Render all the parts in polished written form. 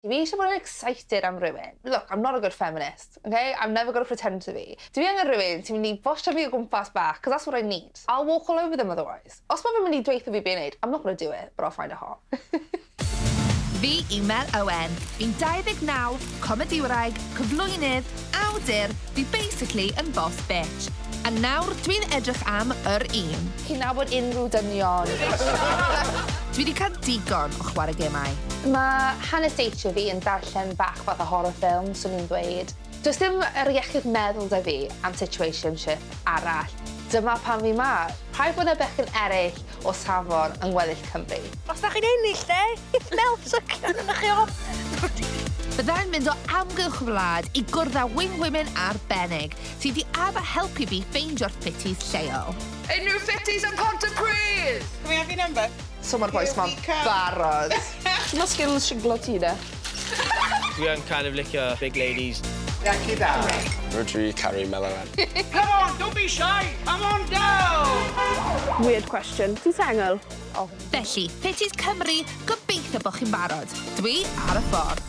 Fi eisiau bod yn excited am rhywun. Look, I'm not a good feminist, okay? I'm never gonna pretend to be. Dwi angen rhywun sy'n mynd i bosio fi o gwmpas bach, 'cause that's what I need. I'll walk all over them otherwise. Os ma' fe'n mynd i dweutho fi be' i neud, I'm not gonna do it, but I'll find it hot. Fi yw Mel Owen, fi'n 29, comedïwraig, cyflwynydd, awdur, fi basically yn boss bitch. A nawr dwi'n edrych am yr un. Chi'n nabod unrhyw dynion? Dwi 'di cael digon o chwarae gemau. Mae hanes deitio fi yn darllen bach fath o horror film, swn i'n dweud. Does dim yr iechyd meddwl 'da fi am situationship arall. Dyma pam fi 'ma. Rhaid bod 'na bechgyn eraill o safon yng ngweddill Cymru. Os 'dach chi'n ennill de, Mel sycio arnoch chi off. Byddai'n mynd o amgylch y wlad i gwrdd â wing women arbennig sydd 'di addo helpu fi ffeindio'r ffitties lleol. Unrhyw ffitties yn Pontypridd! Can we have your number? So ma'r bois 'ma'n barod. Shwt ma skills siglo ti de? Dwi yn kind of licio big ladies. Iechyd da. Rhodri caru Mel Owen. Come on, don't be shy! Come on down! Weird question. Ti'n sengl? O. Felly, Ffitties Cymru, gobeithio bod chi'n barod. Dwi ar y ffordd.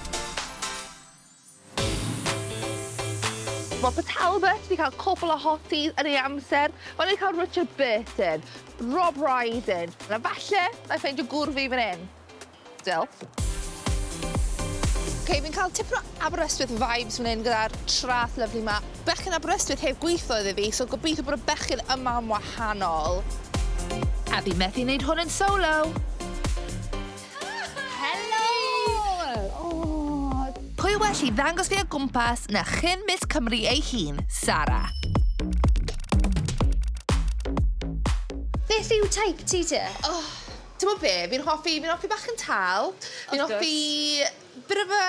Mae Port Talbot 'di cael cwpl o hotties yn ei amser. Mae wedi cael Richard Burton, Rob Brydon, a falle wna i ffeindio gŵr fi fan hyn. Diolch. Ok, fi'n cael tipyn o Aberystwyth vibes fan hyn gyda'r traeth lyfli 'ma. Bechgyn Aberystwyth heb gweithio iddi fi, so gobeithio bod y bechgyn yma'n wahanol. A fi methu wneud hwn yn solo. Helo! O! Pwy well i ddangos fi o gwmpas na chyn Miss Cymru ei hun, Sara. Beth yw type ti te? Oh, Ti'n be, fi'n hoffi, fi'n hoffi bach yn tal. Fi'n hoffi bit of a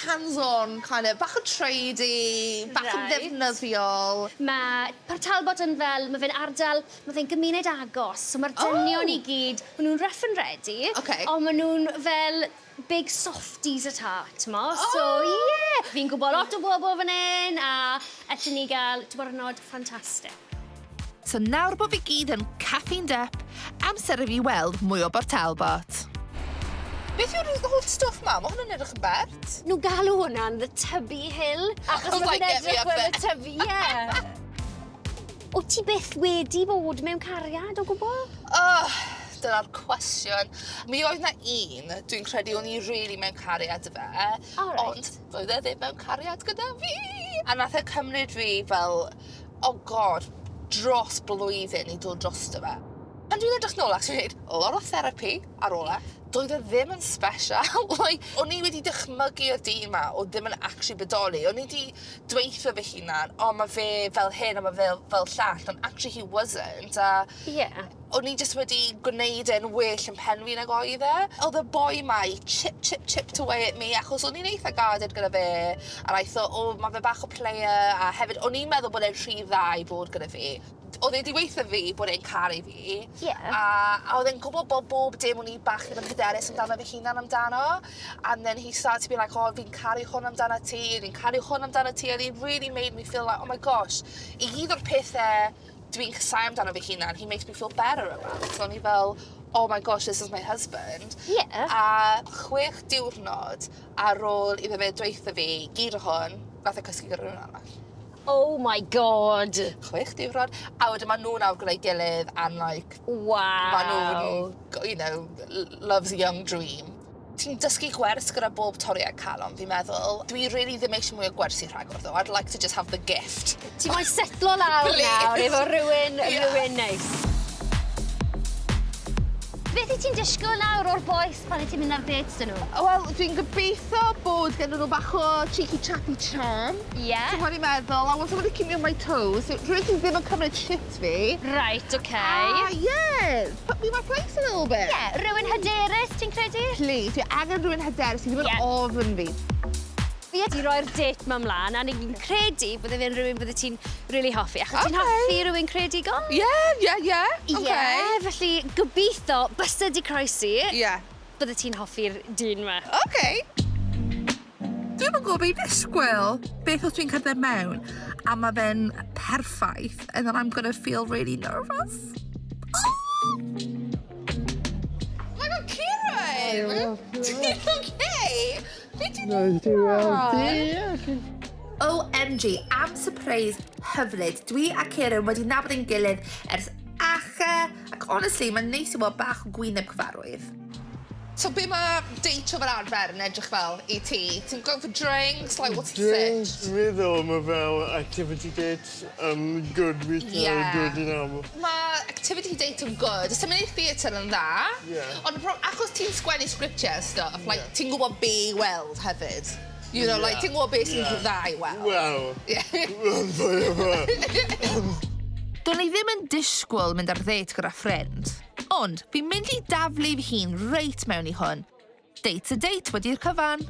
hands-on kind of, bach o tradie, bach yn ddefnyddiol. Mae Port Talbot yn fel, mae fe'n ardal, mae fe'n gymuned agos, so mae'r dynion i gyd, maen nhw'n rough and ready, ond maen nhw'n fel big softies at heart, t'mo'? So, ie! Fi'n gwybod lot o bobl fan hyn, a allen ni gael diwrnod ffantastig. So nawr bod fi gyd yn caffeined up, amser i fi weld mwy o Bort Talbot. Beth yw'r holl stwff 'ma? Mae hwn yn edrych yn bert. Nhw'n galw hwnna'n the Tubby Hill, achos mae fe'n edrych fel y Tubby, ie. Wyt ti byth wedi bod mewn cariad o gwbl? Oh, dyna'r cwestiwn. Mi oedd 'na un, dwi'n credu o'n i really mewn cariad 'da fe. O reit. Ond doedd e ddim mewn cariad gyda fi. A nath e cymryd fi fel, oh God, dros blwyddyn i dod drosto fe. Pan dwi'n edrych nôl actually wneud lot o therapy ar ôl e, doedd e ddim yn special. Like, o'n i wedi dychmygu y dyn 'ma oedd ddim yn actually bodoli. O'n i 'di dweutho fy hunan, o ma' fe fel hyn a ma' fe fel llall, ond actually he wasn't. A o'n i jyst wedi gwneud e'n well yn pen fi nag oedd e. Oedd y boi 'ma, he chip, chip, chipped away at me, achos o'n i'n eitha guarded gyda fe, and I thought, oh, ma' fe bach o player, a hefyd o'n i'n meddwl bod e'n rhy dda i bod gyda fi. Oedd e 'di weutho fi bod e'n caru fi. A oedd e'n gwybod bod bob dim o'n i bach ddim yn hyderus amdano fy hunan amdano. And then he started to be like, oh, fi'n caru hwn amdano ti, fi'n caru hwn amdano ti, and he really made me feel like, oh my gosh, i gyd o'r pethau dwi'n casau amdano fy hunan, he makes me feel better about. So o'n i fel, oh my gosh, this is my husband. A 6 diwrnod ar ôl iddo fe dweutho fi, gyd o hwn, nath e cysgu gyda rhywun arall. Oh my God! 6 diwrnod. A wedyn maen nhw nawr gyda'i gilydd and like... Maen nhw'n, love's a young dream. Ti'n dysgu gwers gyda bob toriad calon, fi'n meddwl. Dwi really ddim eisiau mwy o gwersi rhagor, though. I'd like to just have the gift. Ti moyn setlo lawr nawr efo rhywun, rhywun neis. Beth wyt ti'n disgwyl nawr o'r bois pan wyt ti'n mynd ar dates 'da nhw? Wel, dwi'n gobeithio bod gen nhw bach o cheeky chappy charm. Ti'n gwybod i'n meddwl? I want someone to keep me on my toes. Rhywun sydd ddim yn cymryd shit fi. Right, okay. Ah, yeah. Put me in my place a little bit. Yeah, rhywun hyderus, ti'n credu? Please, dwi angen rhywun hyderus sydd ddim yn ofn fi. Fi wedi roi'r date 'ma mlaen, a ni'n credu bydde fe'n rhywun bydde ti'n really hoffi. Achos ti'n hoffi rhywun creadigol? Yeah. Okay. Yeah, felly gobeithio byse di croesi. Bydde ti'n hoffi'r dyn 'ma. Okay. Dwi'm yn gwybod be i ddisgwyl. Beth os dwi'n cerdded mewn a mae fe'n perffaith and then I'm gonna feel really nervous. Oh! Oh my God, Kieran! Ti'n okay? Nice to weld ti. OMG, am surprise hyfryd. Dwi a Kieran wedi nabod ein gilydd ers ache, ac honestly, mae'n neis i weld bach o gwyneb cyfarwydd. So be mae deitio fel arfer yn edrych fel i ti? Ti'n going for drinks? Like, what's the Dwi'n sitch? meddwl mae fel activity dates yn good weithiau, good yn aml. Mae activity date yn good. Os ti'n mynd i'r theatr yn dda. Ond achos ti'n sgwennu sgriptiau a stuff, like, ti'n gwybod be i weld hefyd. Like, ti'n gwybod be sy'n dda i weld. Wel, rhan fwy o fe. Do'n i ddim yn disgwyl mynd ar ddate gyda ffrind. Ond fi'n mynd i daflu fy hun reit mewn i hwn. Date a date wedi'r cyfan.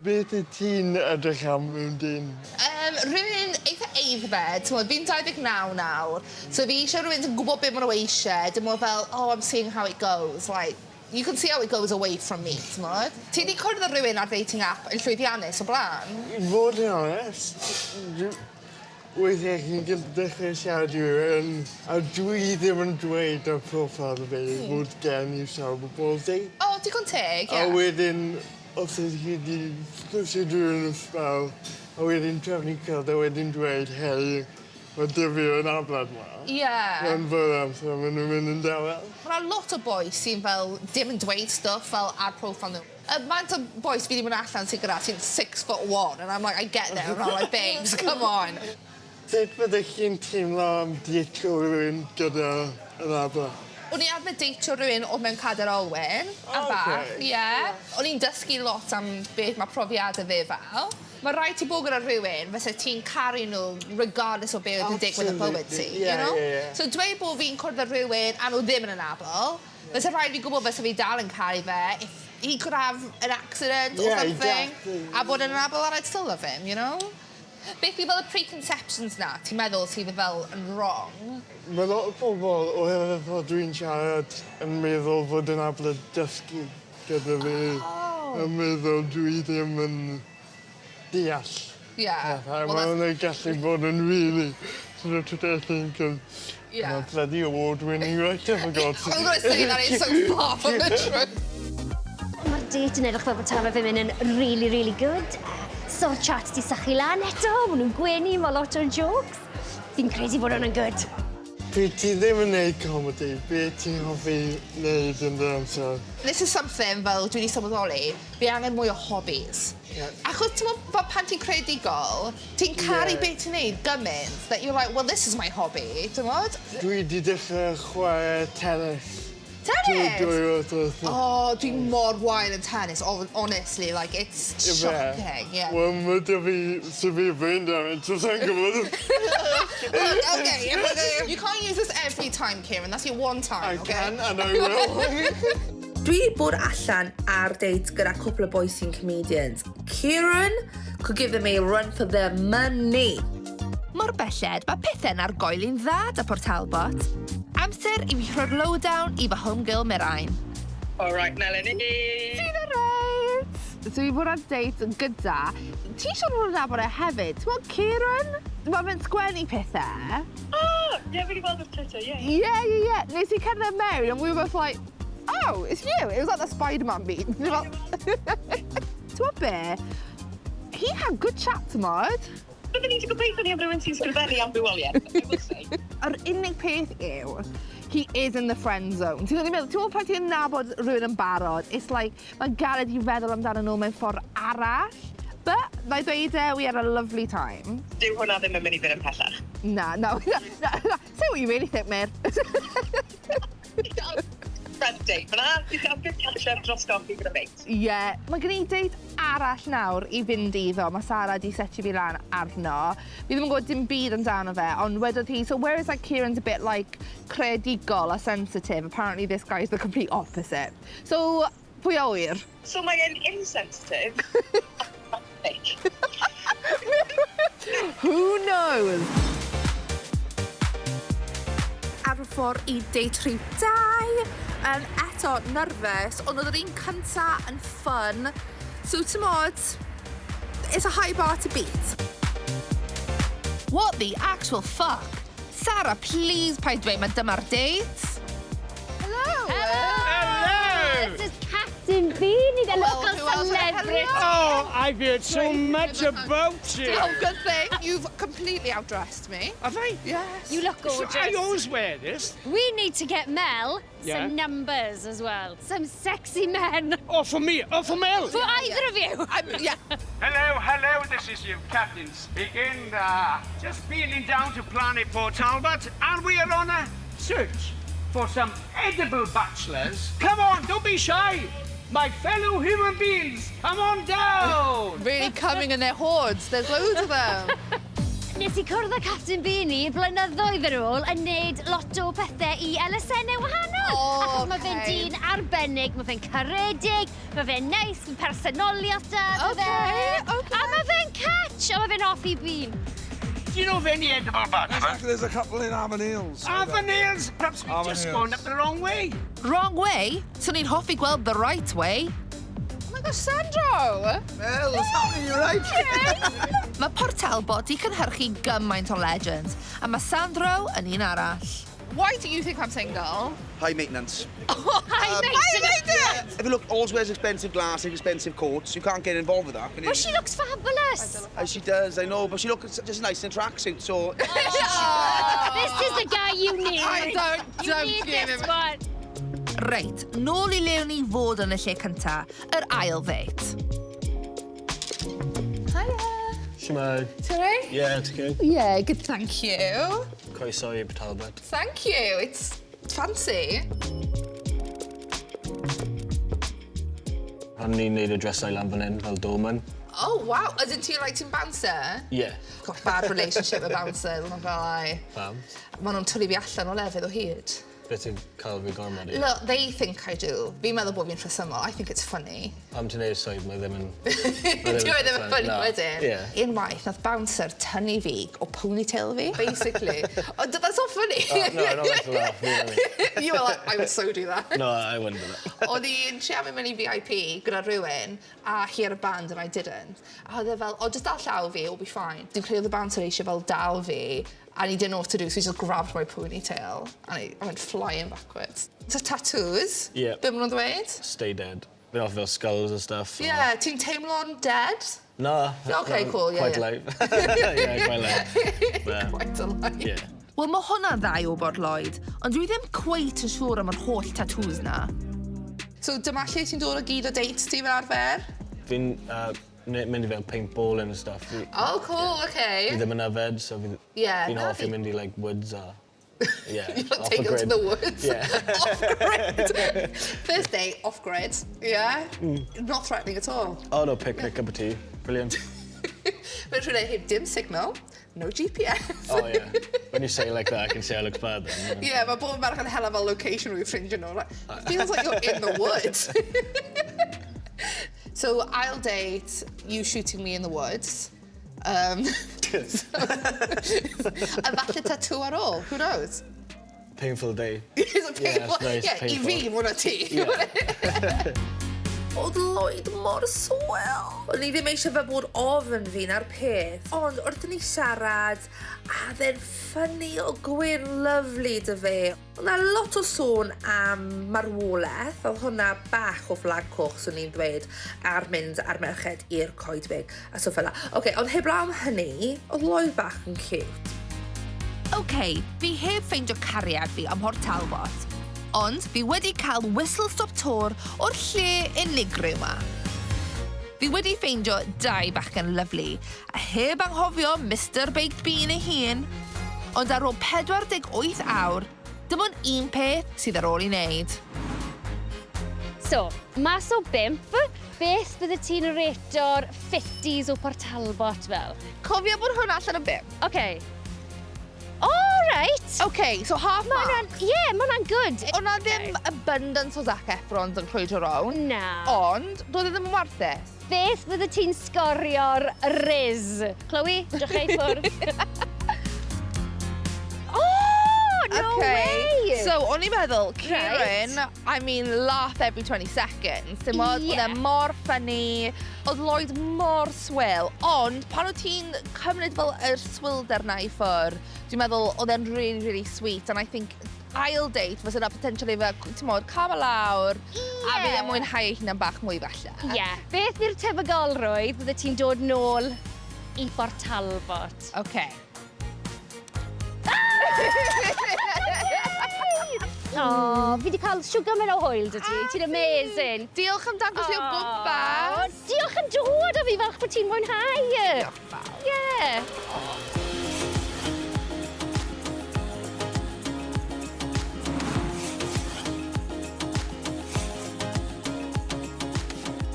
Beth y ti'n edrych am mewn dyn? Rhywun eitha aeddfed, t'mod, fi'n 29 nawr, so fi eisiau rhywun sy'n gwybod beth maen nhw eisiau, dim ond fel, "Oh, I'm seeing how it goes," like, you can see how it goes away from me, t'mod? Ti 'di cwrdd â rhywun ar dating app yn llwyddiannus o blaen? I fod yn onest, weithiau chi'n dechrau siarad i rywun, a dwi ddim yn dweud ar profile fi fod gen i cerebral palsy. O, digon teg, A ie. wedyn, os ydych chi wedi sgwrsio rhywun am sbel, a wedyn trefnu cwrdd, a wedyn dweud, "Hei, mae 'da fi yn anabledd 'ma." Rhan fwyaf amser, maen nhw'n mynd yn dawel. Mae 'na lot o bois sy'n fel dim yn dweud stuff fel ar profile nhw. Y faint o bois fi 'di mynd allan sy'n gyda sy'n 6'1" and I'm like, I get there and I'm like, "Babes, come on." Sut fyddech chi'n teimlo am deitio rhywun gyda anabledd? O'n i arfer deitio rhywun oedd mewn cadair olwyn, a bach, ie. O'n i'n dysgu lot am beth mae profiadau fe fel. Mae rhaid ti bod gyda rhywun fysa ti'n caru nhw regardless o beth oedd yn digwydd yn bywyd ti, you know? Ie. So dweud bod fi'n cwrdd â rhywun a nhw ddim yn anabl, fysa rhaid fi gwybod fysa fi dal yn caru fe if he could have an accident or something a bod yn anabl and I'd still love him, you know? Beth yw fel y preconceptions na ti'n meddwl sydd fel yn wrong? Mae lot o pobl, oherwydd fod dwi'n siarad, yn meddwl fod yn anabledd dysgu gyda fi. Yn meddwl dwi ddim yn deall pethau. Well, Mae hwnna'n gallu bod yn really sort of trading, cos I'm a bloody award-winning writer, for God's sake. I'm going to say that is so far from the truth. Mae'r date yn edrych fel bod tafe fe'n mynd yn really, really good. So'r chat di sychu lan eto, maen nhw'n gwenu, mae lot o jokes. Fi'n credu bod hwnna'n good. Pryd ti ddim yn neud comedy, be ti'n hoffi neud yn dy amser? This is something fel dwi wedi sylweddoli, fi angen mwy o hobbies. Achos ti'n meddwl fel pan ti'n creadigol, ti'n caru beth ti'n neud gymaint that you're like, "Well, this is my hobby," ti'n modd? Dwi wedi dechrau chwarae tennis. Tennis? Dwy wythnos. Oh, dwi'n mor wael yn tennis, honestly, like, it's Ife? shocking, yeah. Wel, mae 'da fi severe brain damage, so sa'n gwybod. Look, okay, you can't use this every time, Kieran, that's your one time, I okay? can and I will. Dwi wedi bod allan ar date gyda cwpl o boys sy'n comedians. Kieran could give them a run for their money. Mor belled, mae pethau'n argoeli'n dda da Port Talbot. Amser i fi rhoi'r lowdown i fy homegirl Mirain. All right, Melanie. Ti'n alright? So fi bod ar date gyda... Ti siŵr fod yn nabod e hefyd? Ti'n gwybod Kieran? Mae fe'n sgwennu pethau. Oh, yeah, fi wedi gweld ar Twitter, yeah. Yeah. Nes i cerdded mewn and we were both like, "Oh, it's you." It was like the Spider-Man beat. Ti'n gwybod be? He had good chat, t'mod? Byddwn ni wedi gobeithio ni am rhywun sy'n sgrifennu am bywoliaeth, I will say. Yr unig peth yw, he is in the friend zone. Ti'n gwybod, ti'n gwybod pan ti'n nabod rhywun yn barod, it's like, mae'n galed i feddwl amdano nhw mewn ffordd arall. But, na i ddweud e, we had a lovely time. Dyw hwnna ddim yn mynd i fynd yn pellach. Na. Say what you really think, Mir. Friend date fyna, ti'n cael good catch up dros goffi gyda mate. Ie, yeah. Mae gen i date arall nawr i fynd iddo. Mae Sara di setio fi lan arno. Fi ddim yn gwybod dim byd amdano fe, ond wedodd hi, so whereas like Kieran's a bit like creadigol a sensitive, apparently this guy is the complete opposite. So, pwy a wyr? So mae e'n insensitive. Fake. Who knows? Ar y ffordd i date rhif 2. Eto, nervous, ond oedd yr un cynta yn fun. So, ti'n it's a high bar to beat. What the actual fuck? Sarah, please paid dweud mae dyma'r date. Hello! Hello! This is Captain Bean, the Well, local who else? celebrity. Oh, I've heard so much about you. Oh, good thing. You've completely outdressed me. Have I? Yes. You look gorgeous. I always wear this. We need to get Mel Yeah. some numbers as well. Some sexy men. Oh, for me. Oh, for Mel. For either of you. I'm, yeah. Hello, hello, this is your captain speaking. Just peeling down to planet Port Talbot, and we are on a search for some edible bachelors. Come on, don't be shy. My fellow human beings, come on down. Really coming in their hordes. There's loads of them. Nes i cwrdd â Captain Beanie blynyddoedd yn ôl yn neud lot o pethau i elusennau wahanol. O, Achos mae fe'n ocê. dyn arbennig, mae fe'n caredig, mae fe'n neis, mae'n personoliaeth da iddo fe. Ocê, ocê. A mae fe'n catch, a mae fe'n hoffi bean. Do you know of any edible bachelors? There's a couple in Avenues. Avenues? Perhaps we've just Avenues. gone up the wrong way. Wrong way? Swn i'n hoffi gweld the right way. Oh my gosh, Sandro! Mel, what's happening? You right? Mae Port Talbot 'di cynhyrchu gymaint o legends, a mae Sandro yn un arall. Why do you think I'm single? High maintenance. Hi, mate. I made it! If you look, always wears expensive glasses, expensive coats. You can't get involved with that, can you? Well, she looks fabulous. She does, I know, but she looks just nice in a tracksuit, so... This is the guy you need. I don't, You don't need give this him... one. Reit, nôl i le o'n i fod yn y lle cynta, yr ail ddate. Hiya. Shwmae. Sorry? Yeah, it's okay. Yeah, good, thank you. Croeso i Talbot. Thank you. It's fancy. Pan ni'n neud y dressau lan fan hyn, fel doorman. Oh, wow. As in, ti'n like, ti'n bouncer? Yeah. Got bad relationship with bouncers, I'm not gonna lie. Pam? Maen nhw'n twlu fi allan o lefydd o hyd. Beth ti'n cael fi gormod i? Look, they think I do. Fi'n meddwl bod fi'n rhesymol. I think it's funny. Pam ti'n neud swydd, mae ddim yn... Dyw e ddim yn funny Na. wedyn. Yeah. Unwaith, nath bouncer tynnu fi o ponytail fi, basically. Oh, that's not funny. Oh, no, I don't like to laugh, really. You were like, I would so do that. No, I wouldn't do that. Oedd hi'n trio mynd mewn i VIP gyda rhywun, a hi ar y band and I didn't. A oedd e fel, oh, just dal llaw fi, it'll be fine. Dwi'n credu oedd y bouncer eisiau fel dal fi, and he didn't know what to do, so he just grabbed my ponytail, and I went flying backwards. So tattoos, Yeah. be maen nhw'n dweud? Stay dead. Fi'n hoffi fel skulls and stuff. Yeah, ti'n teimlo'n dead? No. Okay, no, cool, yeah, Quite yeah. light. Yeah, quite light. Yeah. Quite alive. Yeah. Wel, mae hwnna'n dda i wybod, Lloyd, ond dwi ddim cweit yn siŵr am yr holl tattoos na. So dyma lle ti'n dod o gyd o dates ti fel arfer? Fi'n mynd i fel paintballing and stuff. Fi, Oh, cool, okay. fi ddim yn yfed, so fi, Yeah, fi'n na hoffi fi- mynd i like woods a... Yeah, You off take the them to grid. the woods. Yeah. Off grid. First date, off grid. Yeah. Not threatening at all. Oh no, picnic, cup of tea. Brilliant. Mae'n rhywle heb dim signal, no GPS. Oh yeah. When you say it like that, I can see how it looks bad then. Yeah, mae bob merch yn hela fel location rhyw ffrindiau nhw. Like, feels like you're in the woods. So, ail date, you shooting me in the woods. A falle tattoo ar ôl, who knows? Painful day. It's a painful... Yeah, it's nice, yeah, i painful. fi, mwy na ti. Yeah. Oedd Lloyd mor swil. O'n i ddim eisiau fe bod ofn fi na'r peth. Ond wrth i ni siarad, a dde'n funny o gwyn lyfli dy fe. Oedd 'na lot o sôn am marwolaeth, oedd hwnna bach o flag coch, swn i'n dweud, ar mynd ar merched i'r coedwig a stwff fel 'na. Ocê, ond heblaw am hynny, oedd Lloyd bach yn cute. OK, fi heb ffeindio cariad fi ym Mhort Talbot, ond fi wedi cael whistle-stop tour o'r lle unigryw 'ma. Fi wedi ffeindio dau bachgen lyfli, a heb anghofio Mr Baked Bean ei hun. Ond ar ôl 48 awr, dim ond un peth sydd ar ôl i wneud. So, mas o bump, beth bydde ti'n rato'r fitties o Port Talbot fel? Cofio bod hwn allan o bump. OK. Oh, right. OK, so half Ma' mark. hwnna'n... Ie, ma' hwnna'n good. O'na ddim abundance o Zac Efrons yn crwydro rownd. Na. Ond, doedd e ddim yn warthus. Beth bydde ti'n sgorio'r Riz? Chloe, drych i ffwrdd. Oh, no way! So, o'n i'n meddwl, Kieran, I mean, laugh every 20 seconds. Dim ond, oedd e mor funny, oedd Lloyd mor swil, ond pan oedd ti'n cymryd fel yr swilder na i ffwrdd, dwi'n meddwl oedd e'n really, really sweet, and I think ail date, fysa 'na potentially fel, timod, calmo lawr. A bydd e'n mwynhau ei hunan bach mwy falle. Ie. Yeah. Beth yw'r tebygolrwydd bydde ti'n dod nôl i Bort Talbot? OK. O, fi wedi cael sugar mewn o hwyl 'da ti. Ti'n amazing. Diolch am dangos fi o gwmpas. Diolch am dod a fi falch bod ti'n mwynhau. Diolch fawr. Ie.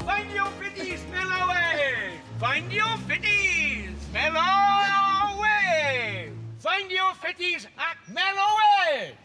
Find your fitties, Mel away! Find your fitties, Mel away! Find your fitties at Mel away!